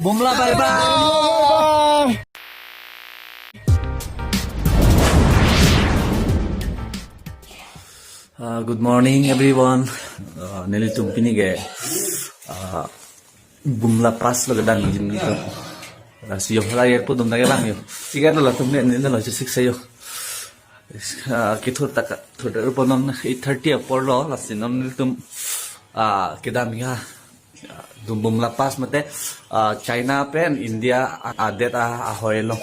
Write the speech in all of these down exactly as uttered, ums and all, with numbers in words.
Bumla bye bye. Uh, good morning, everyone. Uh, nelitum pini ke, uh, Bumla Pass lo kedam jim ni to. Lasi yo hala airport dum ta kelang yo. Ticket lo latum ne ne lo sik sa yo. Uh, kithur ta ka, thur ta rupo non eight thirty apor lo, lasi non nelitum, uh, kedam ya. Dum Bumla Pass mate, ah, China pen India a-, adet a-, ahoi along.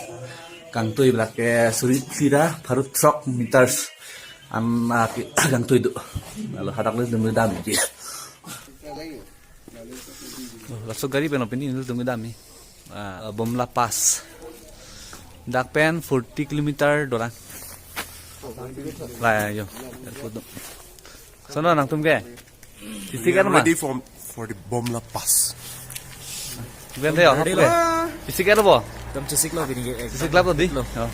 Kangtui lake suri phli ra pharo throk meters an, ah, ke-, kangtui do. Lalu hadak le dum damji. Oh, laso gari pen opini dum damji. Ah, Bumla Pass. Dak pen forty kilometer dorang. La yo. Airport do. Sono nangtum ke? Isi We are kan ma? Ready for, for the Bumla Pass. Bukan tayo, ready apa lo. Isi kan apa? Dam chesik lo bini ke. Chesik lo tadi? Lo. Oh.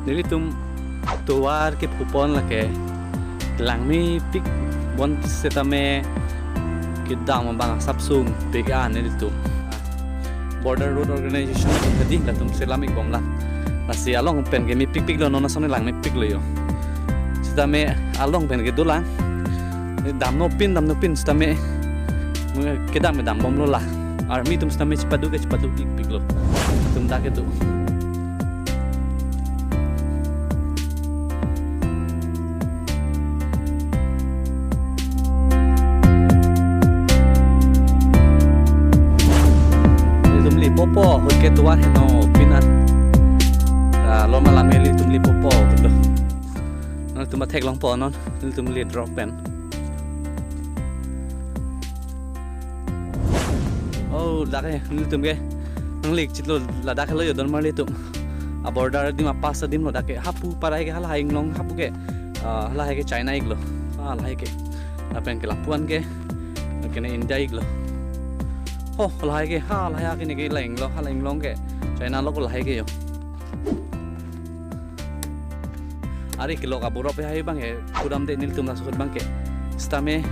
Nelitum tovar kephupon lake langmepik bon setame kedam abang asapsung pik an nelitum. Border Road Organization tadi latum selam ik bomlang. Lasi along pen ke mepikpik lo, non ason langmepik lo yo. Setame along pen ke dolang. Damnopin, damnopin setame kedam kedam bomlo la. Army atum setame chepadu ke chepadu ikpik lo. Atum dak kedo. Nelitum lipo po, ahut ke tovar heno pin an. Ah, lo malam nelitum lipo po, betul. Nangtum athek longpo non, nelitum le drop pen. Oh, dak ke, nelitum ke. Nanglik chitlo ladak lo yo Donmarli atum. A border adim, a pass adim lo dak ke. Hapu parai ke halahai inglong hapu ke. Ah, halahai ke China ik lo. Ah, halahai ke. Lapen ke lapu-an ke. Kene India ik lo. Ho, halahai ke. Ha, halahai ke ne ke la inglong, hala inglong ke. China lo ko lahai ke yo. Ari kelok aborop hai abang ke, kudam de nelitum laso ahut abang ke. Setame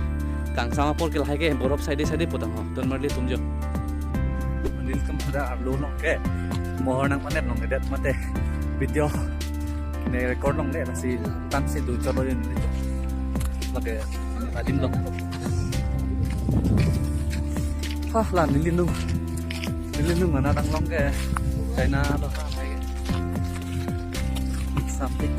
kangsam apor ke lahai ke borop side side putang ho, Donmarli atum jo. Nelitum sudah arlo along ke. Mohor nangpanet along ke det mate. Video ne record along de, lasi tan si do cholo yun nelitum. Lake adim lo. Hah, la neli nung. Neli nung mana tang along ke. China lo ha. Something.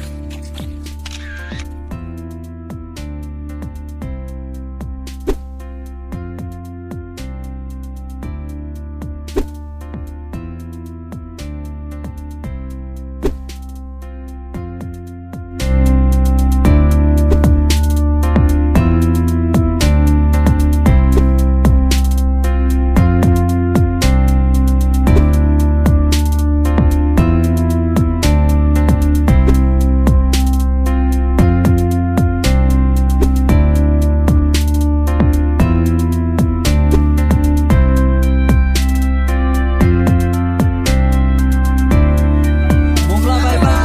Bumla bye bye.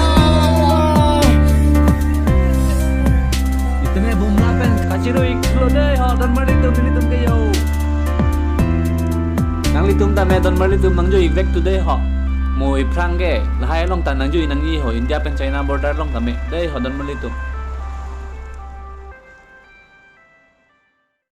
Itum ke Bumla pen kachirui iklo dei ho, Donmarli atum, nelitum ke yo. Nanglitum tame Donmarli atum nangjui ik vek tu dei ho. Mo iphrang ke lahai along ta nangjui nangji ho, India pen China border along tame dei ho Donmarli atum.